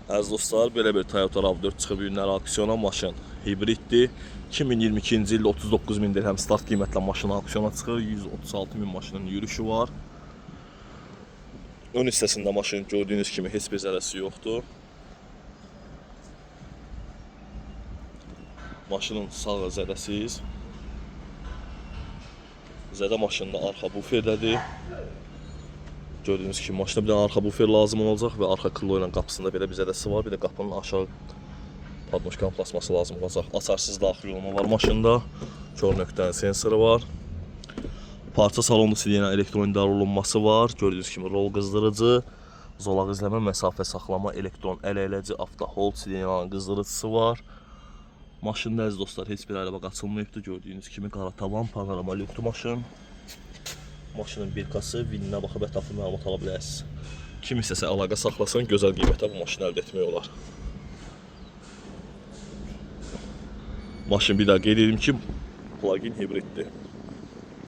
Əziz dostlar, belə bir Toyota RAV4 çıxıb günlər auksyona, maşın hibriddir. 2022-ci ildə 39 min dirhəm start qiymətlə maşın auksyona çıxır. 136 min maşının yürüşü var. Ön hissəsində maşının gördüyünüz kimi heç bir zərəsi yoxdur. Maşının sağı zədəsiz. Zədə maşında arxa buferdədir. Gördüyünüz kimi maşına bir dənə arxa bufer lazım olacaq və arxa krilo ilə qapısında belə bir zədəsi var. Bir də qapının aşağı podnoşkan plasması lazım olacaq. Açarsız daxil olma var maşında. Kör nöqtənin sensoru var. Parça salonlu silinən elektron idarə olunması var. Gördüyünüz kimi rol qızdırıcı, zolaq izləmə, məsafə saxlama, elektron əl əyləci, avto hold silinən qızdırıcısı var. Maşında əziz dostlar heç bir araba qaçılmayıbdır. Gördüyünüz kimi qara tavan, panorama lükdür maşın. Maşının birkası, vininə baxıb ətraflı məlumat ala bilərsiniz. Kim istəsə əlaqə saxlasın, gözəl qiymətə bu maşını əldə etmək olar. Maşın bir daha qeyd edim ki, plug-in hibriddir.